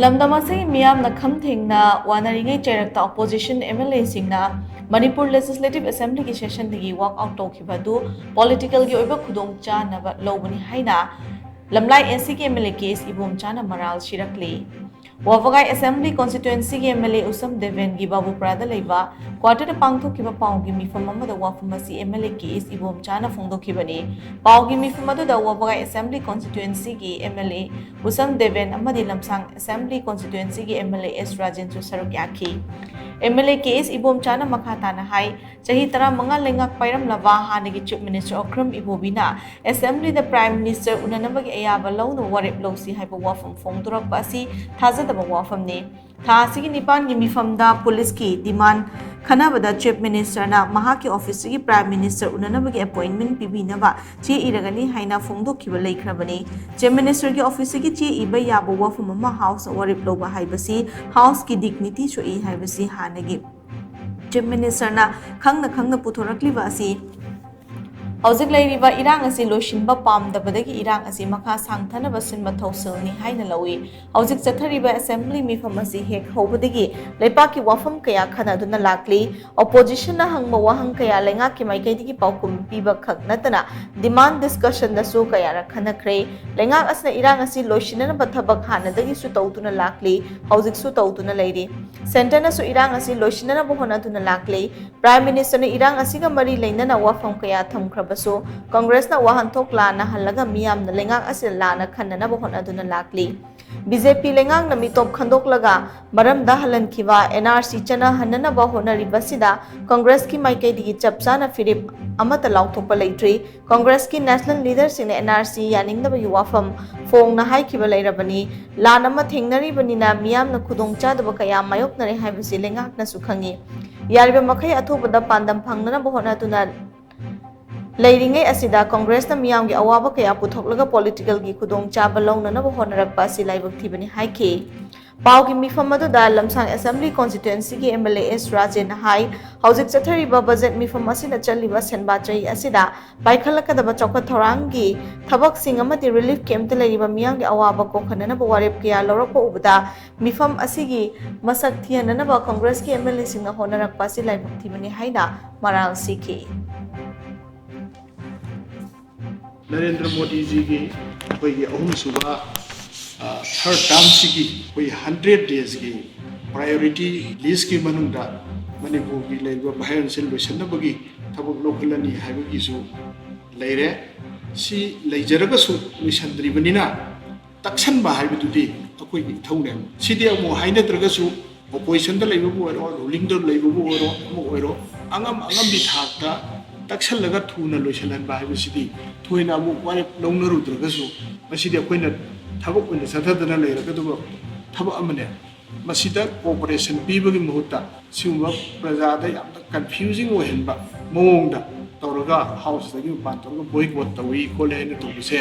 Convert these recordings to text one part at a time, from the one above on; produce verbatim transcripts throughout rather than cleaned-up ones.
ꯂꯝꯗꯝ ꯑꯁꯤꯒꯤ ꯃꯤꯌꯥꯝꯅ ꯈꯝ ꯊꯦꯡꯅ ꯋꯥꯅꯔꯤꯉꯩ ꯆꯩꯔꯛꯇ opposition MLAꯁꯤꯡꯅ Manipur Legislative Assemblyꯒꯤ sessionꯗꯒꯤ walk out ꯇꯧꯈꯤꯕ ꯑꯗꯨ politicalꯒꯤ ꯑꯣꯏꯕ ꯈꯨꯗꯣꯡꯆꯥꯅꯕ ꯂꯧꯕꯅꯤ ꯍꯥꯏꯅ ꯂꯝꯂꯥꯏ ACꯒꯤ MLA KS ꯏꯕꯣꯝꯆꯥꯅ ꯃꯔꯥꯜ ꯁꯤꯔꯛꯂꯤ꯫ ꯋꯥꯕꯒꯥꯏ Assembly Constituencyꯒꯤ MLA ꯎꯁꯝ ꯗꯦꯕꯦꯟꯒꯤ ꯕꯥꯕꯨꯄꯨꯔꯥꯗ ꯂꯩꯕ quarterꯗ ꯄꯥꯡꯊꯣꯛꯈꯤꯕ ꯄꯥꯎꯒꯤ ꯃꯤꯐꯝ ꯑꯃꯗ ꯋꯥꯐꯝ ꯑꯁꯤ MLA KS ꯏꯕꯣꯝꯆꯥꯅ ꯐꯣꯡꯗꯣꯛꯈꯤꯕꯅꯤ꯫ ꯄꯥꯎꯒꯤ ꯃꯤꯐꯝ ꯑꯗꯨꯗ ꯋꯥꯕꯒꯥꯏ Assembly Constituencyꯒꯤ MLA ꯎꯁꯝ ꯗꯦꯕꯦꯟ ꯑꯃꯗꯤ ꯂꯝꯁꯥꯡ Assembly Constituencyꯒꯤ MLA S ꯔꯥꯖꯦꯟꯁꯨ ꯁꯔꯨꯛ ꯌꯥꯈꯤ꯫ MLA KS ꯏꯕꯣꯝꯆꯥꯅ ꯃꯈꯥ ꯇꯥꯅ ꯍꯥꯏ, ꯆꯍꯤ ꯇꯔꯥꯃꯉꯥ ꯂꯩꯉꯥꯛ ꯄꯥꯏꯔꯝꯂꯕ ꯍꯥꯟꯅꯒꯤ Chief Minister Okram ꯏꯕꯣꯕꯤꯅ Assemblyꯗ Prime Minister ꯎꯅꯅꯕꯒꯤ ꯑꯌꯥꯕ ꯂꯧꯅꯕ ꯋꯥꯔꯦꯞ ꯂꯧꯁꯤ ꯍꯥꯏꯕ ꯋꯥꯐꯝ ꯐꯣꯡꯗꯣꯔꯛꯄ ꯑꯁꯤ ꯊꯥꯖꯗꯕ ꯋꯥꯐꯝꯅꯤ꯫ ꯊꯥ ꯑꯁꯤꯒꯤ ꯅꯤꯄꯥꯟꯒꯤ ꯃꯤꯐꯝꯗ policeꯀꯤ demand ꯈꯟꯅꯕꯗ Chief Ministerꯅ ꯃꯍꯥꯛꯀꯤ officeꯇꯒꯤ Prime Minister ꯎꯅꯅꯕꯒꯤ appointment ꯄꯤꯕꯤꯅꯕ ꯆꯦ ꯏꯔꯒꯅꯤ ꯍꯥꯏꯅ ꯐꯣꯡꯗꯣꯛꯈꯤꯕ ꯂꯩꯈ꯭ꯔꯕꯅꯤ꯫ Chief Ministerꯒꯤ officeꯇꯒꯤ ꯆꯦ ꯏꯕ ꯌꯥꯕ ꯋꯥꯐꯝ ꯑꯃ Houseꯅ ꯋꯥꯔꯦꯞ ꯂꯧꯕ ꯍꯥꯏꯕꯁꯤ Houseꯀꯤ dignity ꯁꯣꯛꯏ ꯍꯥꯏꯕꯁꯤ ꯍꯥꯟꯅꯒꯤ Chief Ministerꯅ ꯈꯪꯅ ꯈꯪꯅ ꯄꯨꯊꯣꯔꯛꯂꯤꯕ ꯑꯁꯤ ꯍꯧꯖꯤꯛ ꯂꯩꯔꯤꯕ ꯏꯔꯥꯡ ꯑꯁꯤ ꯂꯣꯏꯁꯤꯟꯕ ꯄꯥꯝꯗꯕꯗꯒꯤ ꯏꯔꯥꯡ ꯑꯁꯤ ꯃꯈꯥ ꯁꯥꯡꯊꯅꯕ ꯁꯤꯟꯕ ꯊꯧꯁꯤꯜꯅꯤ ꯍꯥꯏꯅ ꯂꯧꯏ꯫ ꯍꯧꯖꯤꯛ ꯆꯠꯊꯔꯤꯕ Assembly ꯃꯤꯐꯝ ꯑꯁꯤ ꯍꯦꯛ ꯍꯧꯕꯗꯒꯤ ꯂꯩꯄꯥꯛꯀꯤ ꯋꯥꯐꯝ ꯀꯌꯥ ꯈꯟꯅꯗꯨꯅ ꯂꯥꯛꯂꯤ꯫ Oppositionꯅ ꯍꯪꯕ ꯋꯥꯍꯪ ꯀꯌꯥ ꯂꯩꯉꯥꯛꯀꯤ ꯃꯥꯏꯀꯩꯗꯒꯤ ꯄꯥꯎꯈꯨꯝ ꯄꯤꯕ ꯈꯛ ꯅꯠꯇꯅ demand discussionꯗꯁꯨ ꯀꯌꯥꯔꯛ ꯈꯟꯅꯈ꯭ꯔꯦ꯫ ꯂꯩꯉꯥꯛ ꯑꯁꯤꯅ ꯏꯔꯥꯡ ꯑꯁꯤ ꯂꯣꯏꯁꯤꯟꯅꯅꯕ ꯊꯕꯛ ꯍꯥꯟꯅꯗꯒꯤꯁꯨ ꯇꯧꯗꯨꯅ ꯂꯥꯛꯂꯤ, ꯍꯧꯖꯤꯛꯁꯨ ꯇꯧꯗꯨꯅ ꯂꯩꯔꯤ꯫ Centreꯅꯁꯨ ꯏꯔꯥꯡ ꯑꯁꯤ ꯂꯣꯏꯁꯤꯟꯅꯅꯕ ꯍꯣꯠꯅꯗꯨꯅ ꯂꯥꯛꯂꯤ꯫ Prime Ministerꯅ ꯏꯔꯥꯡ ꯑꯁꯤꯒ ꯃꯔꯤ ꯂꯩꯅꯅ ꯋꯥꯐꯝ ꯀꯌꯥ ꯊꯝꯈ꯭ꯔꯕꯁꯨ Congressꯅ ꯋꯥꯍꯟꯊꯣꯛ ꯂꯥꯟꯅ ꯍꯜꯂꯒ ꯃꯤꯌꯥꯝꯅ ꯂꯩꯉꯥꯛ ꯑꯁꯤꯗ ꯂꯥꯟꯅ ꯈꯟꯅꯅꯕ ꯍꯣꯠꯅꯗꯨꯅ ꯂꯥꯛꯂꯤ꯫ BJP ꯂꯩꯉꯥꯛꯅ ꯃꯤꯇꯣꯞ ꯈꯟꯗꯣꯛꯂꯒ ꯃꯔꯝꯗ ꯍꯜꯍꯟꯈꯤꯕ NRC ꯆꯠꯅꯍꯟꯅꯅꯕ ꯍꯣꯠꯅꯔꯤꯕꯁꯤꯗ Congressꯀꯤ ꯃꯥꯏꯀꯩꯗꯒꯤ ꯆꯞ ꯆꯥꯅ ꯐꯤꯔꯦꯞ ꯑꯃꯠꯇ ꯂꯥꯎꯊꯣꯛꯄ ꯂꯩꯇ꯭ꯔꯤ꯫ Congressꯀꯤ National Leaderꯁꯤꯡꯅ NRC ꯌꯥꯅꯤꯡꯗꯕꯒꯤ ꯋꯥꯐꯝ ꯐꯣꯡꯅ ꯍꯥꯏꯈꯤꯕ ꯂꯩꯔꯕꯅꯤ꯫ ꯂꯥꯟ ꯑꯃ ꯊꯦꯡꯅꯔꯤꯕꯅꯤꯅ ꯃꯤꯌꯥꯝꯅ ꯈꯨꯗꯣꯡꯆꯥꯗꯕ ꯀꯌꯥ ꯃꯥꯌꯣꯛꯅꯔꯦ ꯍꯥꯏꯕꯁꯤ ꯂꯩꯉꯥꯛꯅꯁꯨ ꯈꯪꯏ꯫ ꯌꯥꯔꯤꯕ ꯃꯈꯩ ꯑꯊꯨꯕꯗ ꯄꯥꯟꯗꯝ ꯐꯪꯅꯅꯕ ꯍꯣꯠꯅꯗꯨꯅ ꯂꯩꯔꯤꯉꯩ ꯑꯁꯤꯗ Congressꯅ ꯃꯤꯌꯥꯝꯒꯤ ꯑꯋꯥꯕ ꯀꯌꯥ ꯄꯨꯊꯣꯛꯂꯒ politicalꯒꯤ ꯈꯨꯗꯣꯡꯆꯥꯕ ꯂꯧꯅꯅꯕ ꯍꯣꯠꯅꯔꯛꯄ ꯑꯁꯤ ꯂꯥꯏꯕꯛ ꯊꯤꯕꯅꯤ ꯍꯥꯏꯈꯤ꯫ ꯄꯥꯎꯒꯤ ꯃꯤꯐꯝ ꯑꯗꯨꯗ ꯂꯝꯁꯥꯡ ꯑꯦꯁꯦꯝꯕ꯭ꯂꯤ ꯀꯣꯟꯁꯇꯤꯇ꯭ꯋꯦꯟꯁꯤꯒꯤ ꯑꯦꯝ ꯑꯦꯜ ꯑꯦ ꯑꯦꯁ ꯔꯥꯖꯦꯟꯅ ꯍꯥꯏ, ꯍꯧꯖꯤꯛ ꯆꯠꯊꯔꯤꯕ ꯕꯖꯦꯠ ꯃꯤꯐꯝ ꯑꯁꯤꯅ ꯆꯠꯂꯤꯕ ꯁꯦꯟꯕꯥ ꯆꯍꯤ ꯑꯁꯤꯗ ꯄꯥꯏꯈꯠꯂꯛꯀꯗꯕ ꯆꯥꯎꯈꯠ ꯊꯧꯔꯥꯡꯒꯤ ꯊꯕꯛꯁꯤꯡ ꯑꯃꯗꯤ ꯔꯤꯂꯤꯐ ꯀꯦꯝꯞꯇ ꯂꯩꯔꯤꯕ ꯃꯤꯌꯥꯝꯒꯤ ꯑꯋꯥꯕ ꯀꯣꯛꯍꯟꯅꯅꯕ ꯋꯥꯔꯦꯞ ꯀꯌꯥ ꯂꯧꯔꯛꯄ ꯎꯕꯗ ꯃꯤꯐꯝ ꯑꯁꯤꯒꯤ ꯃꯁꯛ ꯊꯤꯍꯟꯅꯅꯕ ꯀꯣꯡꯒ꯭ꯔꯦꯁꯀꯤ ꯑꯦꯝ ꯑꯦꯜ ꯑꯦꯁꯤꯡꯅ ꯍꯣꯠꯅꯔꯛꯄ ꯑꯁꯤ ꯂꯥꯏꯕꯛ ꯊꯤꯕꯅꯤ ꯍꯥꯏꯅ ꯃꯔꯥꯜ ꯁꯤꯈꯤ꯫ ꯅꯔꯦꯟꯗ꯭ꯔ ꯃꯣꯗꯤꯖꯤꯒꯤ ꯑꯩꯈꯣꯏꯒꯤ ꯑꯍꯨꯝꯁꯨꯕ ꯊꯔꯠ ꯇꯥꯔꯝꯁꯤꯒꯤ ꯑꯩꯈꯣꯏ ꯍꯟꯗ꯭ꯔꯦꯠ ꯗꯦꯖꯀꯤ ꯄ꯭ꯔꯥꯏꯌꯣꯔꯤꯇꯤ ꯂꯤꯁꯀꯤ ꯃꯅꯨꯡꯗ ꯃꯅꯤꯄꯨꯔꯒꯤ ꯂꯩꯔꯤꯕ ꯚꯥꯏꯑꯣꯂꯦꯟꯁꯁꯦ ꯂꯣꯏꯁꯤꯟꯅꯕꯒꯤ ꯊꯕꯛ ꯂꯧꯈꯠꯂꯅꯤ ꯍꯥꯏꯕꯒꯤꯁꯨ ꯂꯩꯔꯦ꯫ ꯁꯤ ꯂꯩꯖꯔꯒꯁꯨ ꯂꯣꯏꯁꯤꯟꯗ꯭ꯔꯤꯕꯅꯤꯅ ꯇꯛꯁꯟꯕ ꯍꯥꯏꯕꯗꯨꯗꯤ ꯑꯩꯈꯣꯏꯒꯤ ꯏꯊꯧꯅꯦꯕ꯫ ꯁꯤꯗꯤ ꯑꯃꯨꯛ ꯍꯥꯏꯅꯗ꯭ꯔꯒꯁꯨ ꯑꯣꯄꯣꯖꯤꯁꯟꯗ ꯂꯩꯕꯕꯨ ꯑꯣꯏꯔꯣ, ꯔꯨꯂꯤꯡꯗ ꯂꯩꯕꯕꯨ ꯑꯣꯏꯔꯣ, ꯑꯃ ꯑꯣꯏꯔꯣ, ꯑꯉꯝ ꯑꯉꯝꯕꯤ ꯊꯥꯛꯇ ꯇꯛꯁꯜꯂꯒ ꯊꯨꯅ ꯂꯣꯏꯁꯤꯜꯍꯟꯕ ꯍꯥꯏꯕꯁꯤꯗꯤ ꯊꯣꯏꯅ ꯑꯃꯨꯛ ꯋꯥꯔꯦꯞ ꯂꯧꯅꯔꯨꯗ꯭ꯔꯒꯁꯨ ꯃꯁꯤꯗꯤ ꯑꯩꯈꯣꯏꯅ ꯊꯕꯛ ꯑꯣꯏꯅ ꯆꯠꯊꯗꯅ ꯂꯩꯔꯒꯗꯕ ꯊꯕꯛ ꯑꯃꯅꯦ꯫ ꯃꯁꯤꯗ ꯀꯣꯑꯣꯄꯔꯦꯁꯟ ꯄꯤꯕꯒꯤ ꯃꯍꯨꯠꯇ ꯁꯤꯒꯨꯝꯕ ꯄ꯭ꯔꯖꯥꯗ ꯌꯥꯝꯅ ꯀꯟꯐ꯭ꯌꯨꯖꯤꯡ ꯑꯣꯏꯍꯟꯕ ꯃꯑꯣꯡꯗ ꯇꯧꯔꯒ ꯍꯥꯎꯁꯇꯒꯤ ꯃꯄꯥꯟ ꯊꯣꯛꯂꯒ ꯕꯣꯏꯀꯣꯠ ꯇꯧꯏ ꯈꯣꯠꯂꯦ ꯍꯥꯏꯅ ꯇꯧꯕꯁꯦ,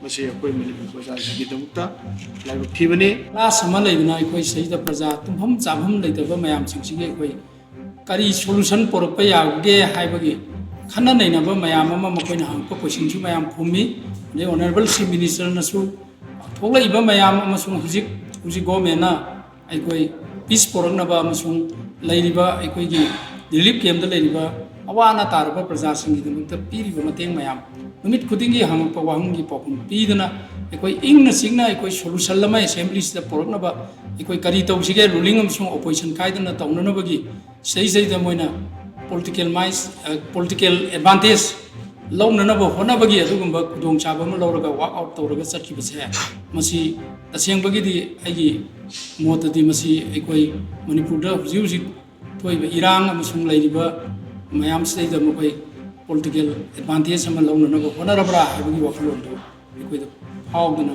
ꯃꯁꯤ ꯑꯩꯈꯣꯏ ꯃꯅꯤꯄꯨꯔ ꯄ꯭ꯔꯖꯥꯁꯤꯡꯒꯤꯗꯃꯛꯇ ꯂꯥꯏꯕꯛ ꯊꯤꯕꯅꯤ꯫ ꯀ꯭ꯂꯥꯁ ꯑꯃ ꯂꯩꯗꯅ ꯑꯩꯈꯣꯏ ꯁꯤꯗꯩꯗ ꯄ꯭ꯔꯖꯥ ꯇꯨꯝꯐꯝ ꯆꯥꯐꯝ ꯂꯩꯇꯕ ꯃꯌꯥꯝꯁꯤꯡꯁꯤꯒꯤ ꯑꯩꯈꯣꯏ ꯀꯔꯤ ꯁꯣꯂꯨꯁꯟ ꯄꯨꯔꯛꯄ ꯌꯥꯕꯒꯦ ꯍꯥꯏꯕꯒꯤ ꯈꯟꯅ ꯅꯩꯅꯕ ꯃꯌꯥꯝ ꯑꯃ ꯃꯈꯣꯏꯅ ꯍꯪꯉꯛꯄ ꯀꯣꯏꯁꯟꯁꯨ ꯃꯌꯥꯝ ꯈꯨꯝꯃꯤ꯫ ꯑꯗꯩ ꯑꯣꯅꯔꯦꯕꯜ ꯆꯤꯐ ꯃꯤꯅꯤꯁꯇꯔꯅꯁꯨ ꯊꯣꯛꯂꯛꯏꯕ ꯃꯌꯥꯝ ꯑꯃꯁꯨꯡ ꯍꯧꯖꯤꯛ ꯍꯧꯖꯤꯛ ꯒꯣꯔꯃꯦꯟꯅ ꯑꯩꯈꯣꯏ ꯄꯤꯁ ꯄꯨꯔꯛꯅꯕ ꯑꯃꯁꯨꯡ ꯂꯩꯔꯤꯕ ꯑꯩꯈꯣꯏꯒꯤ ꯔꯤꯂꯤꯐ ꯀꯦꯝꯞꯇ ꯂꯩꯔꯤꯕ ꯑꯋꯥ ꯑꯅꯥ ꯇꯥꯔꯕ ꯄ꯭ꯔꯖꯥꯁꯤꯡꯒꯤꯗꯃꯛꯇ ꯄꯤꯔꯤꯕ ꯃꯇꯦꯡ ꯃꯌꯥꯝ, ꯅꯨꯃꯤꯠ ꯈꯨꯗꯤꯡꯒꯤ ꯍꯪꯉꯛꯄ ꯋꯥꯍꯪꯒꯤ ꯄꯥꯎꯈꯨꯝ ꯄꯤꯗꯅ ꯑꯩꯈꯣꯏ ꯏꯪꯅ ꯆꯤꯛꯅ ꯑꯩꯈꯣꯏ ꯁꯣꯂꯨꯁꯟ ꯑꯃ ꯑꯦꯁꯦꯝꯕ꯭ꯂꯤꯁꯤꯗ ꯄꯨꯔꯛꯅꯕ ꯑꯩꯈꯣꯏ ꯀꯔꯤ ꯇꯧꯁꯤꯒꯦ, ꯔꯨꯂꯤꯡ ꯑꯃꯁꯨꯡ ꯑꯣꯄꯣꯖꯤꯁꯟ ꯈꯥꯏꯗꯅ ꯇꯧꯅꯅꯕꯒꯤ ꯁꯤꯗꯩꯁꯤꯗꯩꯗ ꯃꯣꯏꯅ ꯄꯣꯂꯤꯇꯤꯀꯦꯜ ꯃꯥꯏꯁ ꯄꯣꯂꯤꯇꯤꯀꯦꯜ ꯑꯦꯗꯚꯥꯟꯇꯦꯖ ꯂꯧꯅꯅꯕ ꯍꯣꯠꯅꯕꯒꯤ ꯑꯗꯨꯒꯨꯝꯕ ꯈꯨꯗꯣꯡꯆꯥꯕ ꯑꯃ ꯂꯧꯔꯒ ꯋꯥꯛ ꯑꯥꯎꯠ ꯇꯧꯔꯒ ꯆꯠꯈꯤꯕꯁꯦ, ꯃꯁꯤ ꯇꯁꯦꯡꯕꯒꯤꯗꯤ ꯑꯩꯒꯤ ꯃꯣꯠꯇꯗꯤ ꯃꯁꯤ ꯑꯩꯈꯣꯏ ꯃꯅꯤꯄꯨꯔꯗ ꯍꯧꯖꯤꯛ ꯍꯧꯖꯤꯛ ꯊꯣꯛꯏꯕ ꯏꯔꯥꯡ ꯑꯃꯁꯨꯡ ꯂꯩꯔꯤꯕ ꯃꯌꯥꯝꯁꯤꯗꯩꯗ ꯃꯈꯣꯏ ꯄꯣꯂꯤꯇꯤꯀꯦꯜ ꯑꯦꯗꯚꯥꯟꯇꯦꯖ ꯑꯃ ꯂꯧꯅꯅꯕ ꯍꯣꯠꯅꯔꯕ꯭ꯔꯥ ꯍꯥꯏꯕꯒꯤ ꯋꯥꯈꯜꯂꯣꯟꯗꯨ ꯑꯩꯈꯣꯏꯗ ꯐꯥꯎꯗꯅ